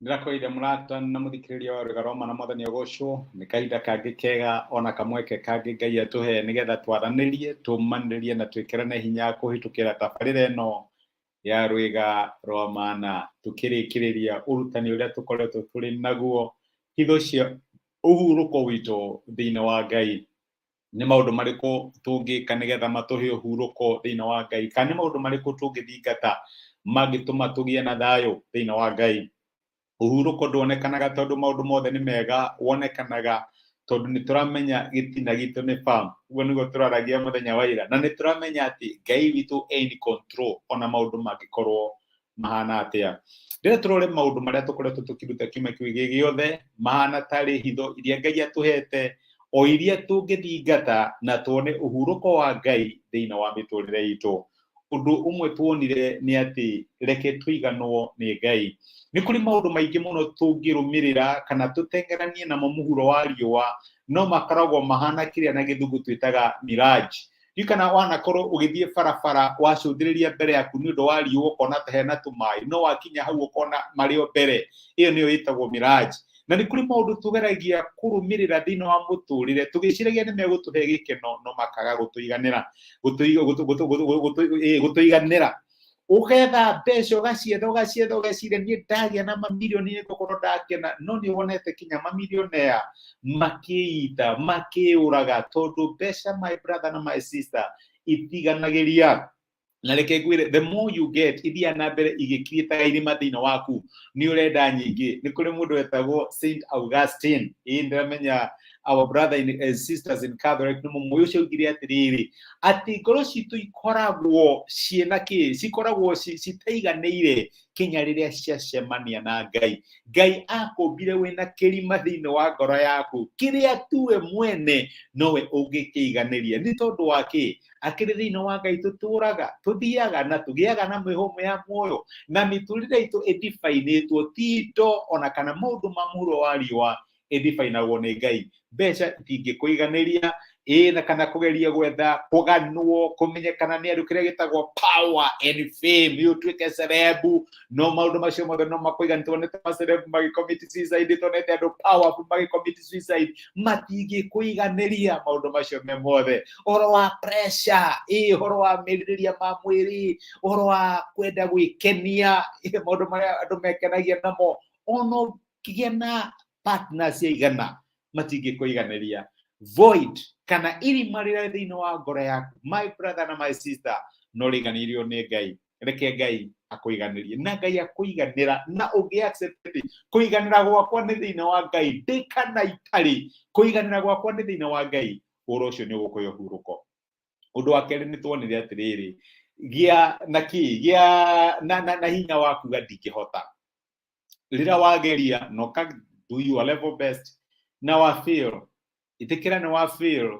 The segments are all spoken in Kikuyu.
Ndĩrakwĩire mũrata na mũthikĩrĩria wa Rwĩga Roma na Mwathani agocwo. Nĩ kahinda kangĩ kega ona kamweke kangĩ Ngai atũhe nĩgetha twaranĩrie, tũmanĩrie na twĩkĩrane hinya kũhĩtũkĩra tabarĩra ĩno ya Rwĩga rwa Mana, tũkĩrĩkĩrĩria ũrutani ũrĩa tũkoretwo tũrĩ naguo, hitho cia ũhurũko witũ thĩinĩ wa Ngai. Nĩ maũndũ marĩkũ tũngĩka nĩgetha matũhe ũhurũko thĩinĩ wa Ngai, kana nĩ maũndũ marĩkũ tũngĩthingata mangĩtũma tũgĩe na thayũ thĩinĩ wa Ngai? Ũhurũko ndwonekanaga tondũ maũndũ mothe nĩ mega, wonekanaga tondũ nĩ tũramenya gĩtina gitũ nĩ firm. Ũguo nĩguo tũraragia mũthenya wa ira, na nĩ tũramenya atĩ Ngai witũ e in control ona maũndũ mangĩkorwo mahana atĩa. Rĩrĩa tũrore maũndũ marĩa tũkoretwo tũkĩruta kiumia kĩu gĩ gĩothe, mahana tarĩ hitho iria Ngai atũhete, o iria tũngĩthingata na tuone ũhurũko wa Ngai thĩinĩ wa mĩtũrĩre itũ. Ũndũ ũmwe tuonire nĩ atĩ reke tũiganwo nĩ Ngai. Nĩ kũrĩ maũndũ maingĩ mũno tũngĩrũmĩrĩra kana tũteng'eranie namo mũhuro wa riũa, no makoragwo mahana kĩrĩa na gĩthũngũ twĩtaga mirage. Ririkana wanakorwo ũgĩthiĩ barabara wacũthĩrĩria mbere yaku nĩ ũndũ wa riũa ũkona ta hena tũmaĩ, no wakinya hau ũkona marĩ o mbere. Ĩyo nĩyo ĩtagwo mirage. Na nĩ kũrĩ maũndũ tũgeragia kũrũmĩrĩra thĩinĩ wa mũtũrĩre tũgĩciragia nĩ megũtũhe gĩkeno, no makaga gũtũiganĩra, gũtũiganĩra. Ũgetha mbeca, ũgacietha, ũgacietha, ũgeciria niĩ ndagĩa na mamirioni nĩ ngũkorwo ndakena, no nĩ wonete kinya mamilionea makĩita, makĩũraga, tondũ mbeca, my brother na my sister, itiganagĩria. Na reke ngwĩre, the more you get, ithiaga na mbere igĩkiriĩtaga irima thĩinĩ waku, nĩ ũrenda nyingĩ. Nĩ kũrĩ mũndũ wetagwo Saint Augustine, ĩĩ ndĩramenya our brother in, sisters in Catholic nĩ mũmũĩ, ũcio augire atĩrĩrĩ, atĩ ngoro citũ ikoragwo ciĩna kĩ, cikoragwo citaiganĩire kinya rĩrĩa ciacemania na Ngai. Ngai akũmbire wĩna kĩrima thĩinĩ wa ngoro yaku kĩrĩa tuwe mwene nowe ũngĩkĩiganĩria. Nĩ tondũ wa kĩ? Akĩrĩ thĩinĩ wa Ngai tũtũraga, tũthiaga na tũgĩaga na mĩhũmũ ya muoyo, na mĩtũrĩre itũ ĩdifainĩtwo ti indo ona kana maũndũ ma mũhuro wa riũa, ĩdifainagwo nĩ Ngai. Mbeca itingĩkũiganĩria, ĩĩ, na kana kũgeria gwetha kũganwo, kũmenyekana nĩ andũ, kĩrĩa gĩtagwo power and fame, nĩ ũtuĩke cerebu, no maũndũ macio mothe no makũigani. Tuonete macerebu magĩcommit suicide, tuonete andũ powerful magĩcommit suicide, matingĩkũiganĩria maũndũ macio me mothe. Ũhoro wa pressure, ĩĩ, ũhoro wa merirĩria ma mwĩrĩ, ũhoro wa kwenda gwĩkenia, ĩĩ, maũndũ marĩa andũ mekenagia namo, ona ũngĩgĩa na partner cia igana matingĩkũiganĩria. Void kana irima rĩrĩa thĩinĩ wa ngoro yaku, my brother na my sister, no rĩiganĩirio nĩ Ngai. Reke Ngai akũiganĩrie, na Ngai akũiganĩra, na ũngĩ accept atĩ kũiganĩra gwakwa nĩ thĩinĩ wa Ngai, ndĩ kana itarĩ, kũiganĩra gwakwa nĩ thĩinĩ wa Ngai, ũhoro ũcio nĩ ũgũkũhe ũhurũko. Ũndũ wa kerĩ nĩ tuonire atĩrĩrĩ, gĩa na kĩ, gĩa na hinya wa kuga ndingĩhota. Rĩrĩa wageria na ũka do your level best na wa fail, ĩtĩkĩra nĩ wa fail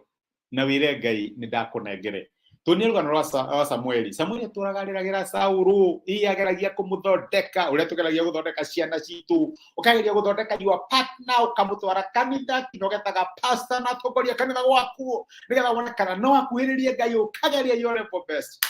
na wĩre Ngai nĩ ndakũnengere. Tuonie rũgano rwa Samueli. Samueli atũraga arĩragĩra Saũlũ, ĩ ageragia kũmũthondeka ũrĩa tũgeragia gũthondeka ciana citũ, ũkageria gũthondeka your partner, ũkamũtwara kanitha, kinya ũgetaga pastor na atongoria kanitha gwaku nĩgetha wone kana no akuhĩrĩrie Ngai, ũkageria your level best,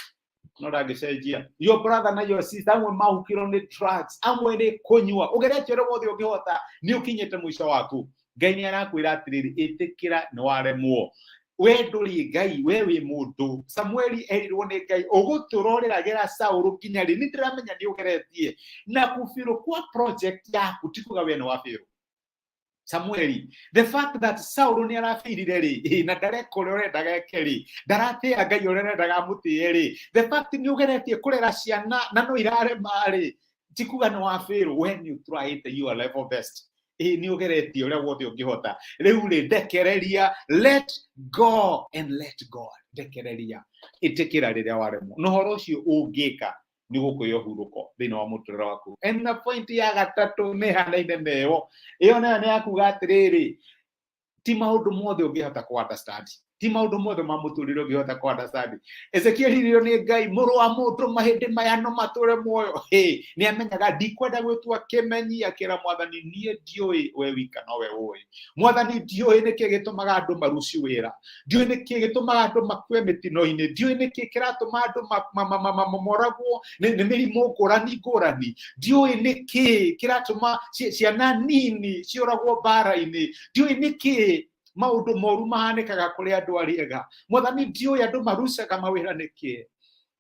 no ndangĩcenjia. Your brother na your sister, amwe mahukirwo nĩ drugs, amwe nĩ kũnyua, ũgeretie ũrĩa wothe ũngĩhota, nĩ ũkinyĩte mũico waku. Ngai nĩ arakwĩra atĩrĩrĩ, ĩtĩkĩra nĩ waremwo, we ndũrĩ Ngai, we wĩ mũndũ. Samueli erirwo nĩ Ngai, ũgũtũroreragĩra Saũlũ nginya rĩ? Nĩ ndĩramenya nĩ ũgeretie na kũbirũ kwa project yaku, ti kuga we nĩ wabĩrwo. Samueli, the fact that Saul nĩ arabĩirire rĩ, na ndareka ũrĩa ũrendaga eke rĩ, ndaratĩĩa Ngai ũrĩa ũrendaga amũtĩe rĩ, the fact nĩ ũgeretie kũrera ciana na no irarema rĩ, ti kuga nĩ wabĩrwo. We nĩ ũtryĩte your level best, ĩ nĩ ũgeretie ũrĩa wothe ũngĩhota. Rĩu rĩ, ndekereria, let go and let God. Ndekereria, ĩtĩkĩra rĩrĩa waremwo, na ũhoro ũcio ũngĩka nĩ gũkũhe ũhurũko thĩinĩ wa mũtũrĩre waku. And na point ya gatatũ nĩ hanaine na ĩyo, ĩyo nayo nĩ ya kuga atĩrĩrĩ, ti maũndũ mothe ũngĩhota kũ understand. Ti maũndũ mothe ma mũtũrĩre ũngĩhota kũ understand. Ezekiel irio nĩ Ngai, mũrũ wa mũndũ, mahĩndĩ maya no matũre muoyo. Hĩ, nĩ amenyaga ndikwenda gwĩtua kĩmenyi, akĩra Mwathani, niĩ ndiũĩ, we wika nowe ũĩ. Mwathani, ndiũĩ nĩkĩ gĩtũmaga andũ maruci wĩra, ndiũĩ nĩkĩ gĩtũmaga andũ makue mĩtino-inĩ, ndiũĩ nĩkĩ kĩratũma andũ moragwo nĩ mĩrimũ ngũrani ngũrani, ndiũĩ nĩkĩ kĩratũma ciana nini ciũragwo mbara-inĩ, ndiũĩ nĩkĩ maũndũ moru mahanĩkaga kũrĩ andũ arĩa ega. Mwathani, ndiũĩ andũ marucaga mawĩra nĩkĩ,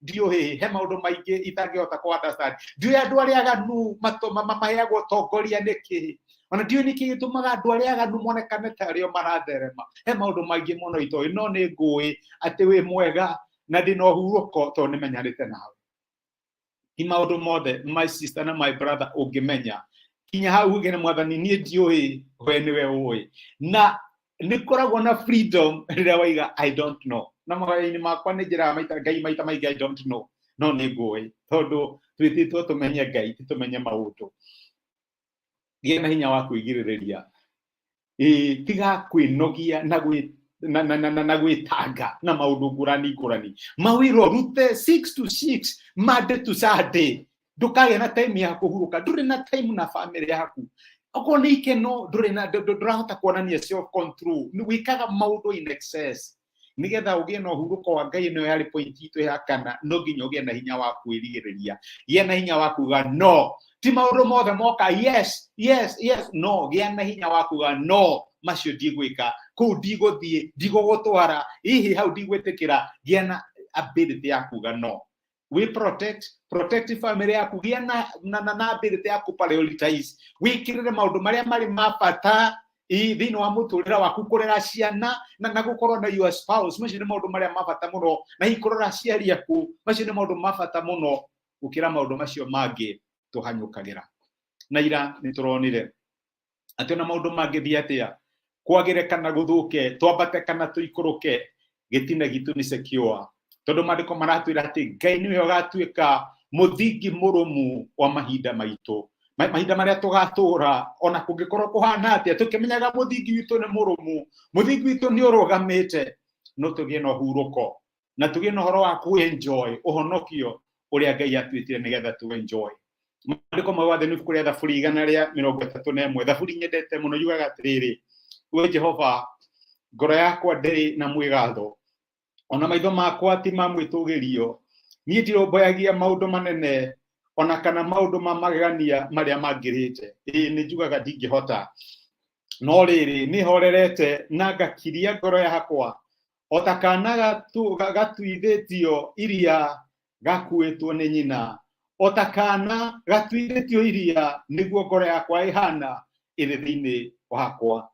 ndiũĩ, he maũndũ maingĩ itangĩhota kũ understand, ndiũĩ andũ arĩa aganu maheagwo ũtongoria nĩkĩ, ona ndiũĩ nĩkĩ gĩtũmaga andũ arĩa aganu monekane ta arĩo maratherema. He maũndũ maingĩ mũno itoĩ, no nĩ ngũĩ atĩ wĩ mwega na ndĩna ũhurũko tondũ nĩmenyanĩte nawe. Ti maũndũ mothe, my sister na my brother, ũngĩmenya kinya hau uge na Mwathani, niĩ ndiũĩ, we nĩwe ũĩ. Na nĩ koragwo na freedom rĩrĩa waiga I don't know. Na mahoya-inĩ makwa nĩ njĩraga maita Ngai maita maingĩ I don't know, no nĩ ngũĩ, tondũ twĩtĩtwo tũmenye Ngai, ti tũmenye maũndũ. Gĩa na hinya wa kwĩgirĩrĩria, ĩĩ, tiga kwĩnogia na gwĩ na na na na gwĩtanga na maũndũ ngũrani ngũrani. Mawĩra ũrute 6 to 6, Monday to Sunday, ndũkagĩa na time ya kũhurũka, ndũrĩ na time na family yaku, okorwo nĩ ikeno ndũrĩ na, ndũrahota kuonania self control, wĩkaga maũndũ in excess. Nigetha ũgĩe na ũhurũko wa Ngai, ĩno yarĩ point itũ ya kana, no nginya ũgĩe na hinya wa kwĩrigĩrĩria, gĩa na hinya wa kuga no. Ti maũndũ mothe moka yes, yes, yes, no. Gĩa na hinya wa kuga no, macio ndigwĩka, kũu ndigũthiĩ, ndigũgũtwara hihi hau, ndigwĩtĩkĩra. Gĩa na ability ya kuga no. We protect family yaku. Gĩa na ability ya ku prioritize, wĩkĩrĩre maũndũ marĩa marĩ ma bata thĩinĩ wa mũtũrĩre waku, kũrera ciana na gũkorwo na your spouse, macio nĩ maũndũ marĩa ma bata mũno, na hihi kũrora aciari aku, macio nĩ maũndũ ma bata mũno gũkĩra maũndũ macio mangĩ tũhanyũkagĩra. Na ira nĩ tũronire atĩ ona maũndũ mangĩthiĩ atĩa, kwagĩre kana gũthũke, twambate kana tũikũrũke, gĩtina gitũ nĩ secure, tondũ maandĩko maratwĩra atĩ Ngai nĩwe ũgatuĩka mũthingi mũrũmu wa mahinda maitũ, mahinda marĩa tũgatũra. Ona kũngĩkorwo kũhana atĩa, tũkĩmenyaga mũthingi witũ nĩ mũrũmu, mũthingi witũ nĩ ũrũgamĩte, no tũgĩe na ũhurũko na tũgĩe na ũhoro wa kũ enjoy ũhonokio ũrĩa Ngai atuĩtire nĩgetha tũ enjoy. Maandĩko mau wathe nĩ ibuku rĩa Thaburi 131, thaburi nyendete mũno, yugaga atĩrĩrĩ: "We Jehova, ngoro yakwa ndĩrĩ na mwĩgatho, ona maitho makwa ti ma mwĩtũgĩrio. Niĩ ndirũmbũyagia maũndũ manene ona kana maũndũ ma magegania marĩa mangĩrĩte. Ĩĩ, nĩ njugaga ndingĩhota, no rĩrĩ, nĩ horerete na ngakiria ngoro yakwa, o ta kana gatuithĩtio iria gakuĩtwo nĩ nyina. O ta kana gatuithĩtio iria, nĩguo ngoro yakwa ĩhana ĩrĩ thĩinĩ wakwa.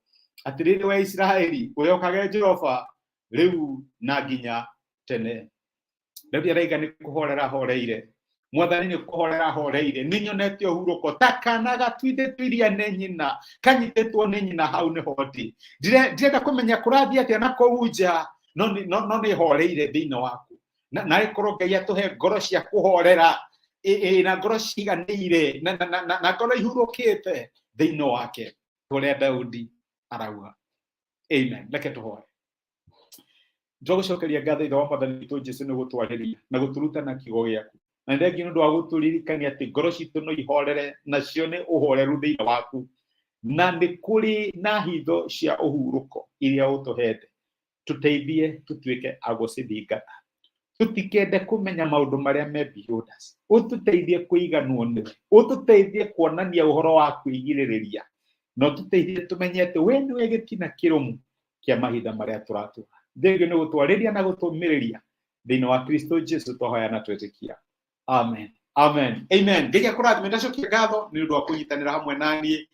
Atĩrĩrĩ we Isiraeli, wĩhokage Jehova rĩu na nginya tene." Daudi araiga nĩ kũhorera horeire. Mwathani, nĩ kũhorera horeire, nĩ nyonete ũhurũko ta kana gatuithĩtio iria nĩ nyina, kanyitĩtwo nĩ nyina. Hau nĩho ndĩ. Ndirenda kũmenya kũrathiĩ atĩa na kũu nja, no nĩ horeire thĩinĩ waku. Na ĩkorwo Ngai atũhe ngoro cia kũhorera, na ngoro ciganĩire na ngoro ihurũkĩte thĩinĩ wake, ũrĩa Daudi arauga. Amen. Reke tũhoe. Tũgũcokeria ngatho, Ithe wa Mwathani witũ Jesu, nĩ gũtwarĩria na gũtũruta na kiugo gĩaku, na nĩ thengiũ nĩ ũndũ wa gũtũririkania atĩ ngoro citũ no ihorere nacio nĩ ũhoreru thĩinĩ waku, na nĩ kũrĩ na hitho cia ũhurũko iria ũtũhete. Tũteithie tũtuĩke a gũcithingata, tũtikende kũmenya maũndũ marĩa me beyond us. Ũtũteithie kũiganwo nĩwe, ũtũteithie kuonania ũhoro wa kwĩgirĩrĩria, na ũtũteithie tũmenye atĩ we nĩwe gĩtina kĩrũmu kĩa mahinda marĩa tũratũra. Thengio nĩ gũtwarĩria na gũtũmĩrĩria. Thĩinĩ wa Kristo Jesu twahoya na twetĩkia, amen, amen, amen. Ngai akũrathime. Ndacokia ngatho nĩ ũndũ wa kũnyitanĩra hamwe na niĩ.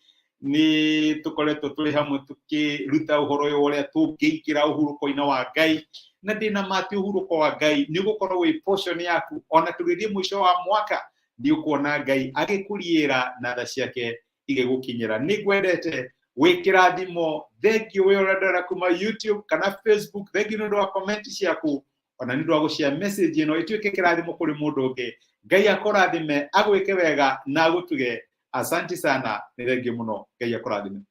Nĩ tũkoretwo tũrĩ hamwe tũkĩruta ũhoro ũyũ, ũrĩa tũngĩingĩra ũhurũko-inĩ wa Ngai, na ndĩna ma atĩ ũhurũko wa Ngai nĩ ũgũkorwo wĩ portion yaku. Ona tũgĩthiĩ mũico wa mwaka, nĩ ũkuona Ngai agĩkũriĩra na tha ciake igĩgũkinyĩra. Nĩ ngwendete, wĩ kĩrathimo. Thengio wĩ ũrendera kuma YouTube kana Facebook. Thengio nĩ ũndũ wa comment ciaku, ona nĩ ũndũ wa gũshare message ĩno ĩtuĩke kĩrathimo kũrĩ mũndũ ũngĩ. Ngai akũrathime, agwĩke wega na agũtuge. Asante sana, nĩ thengio mũno. Ngai akũrathime.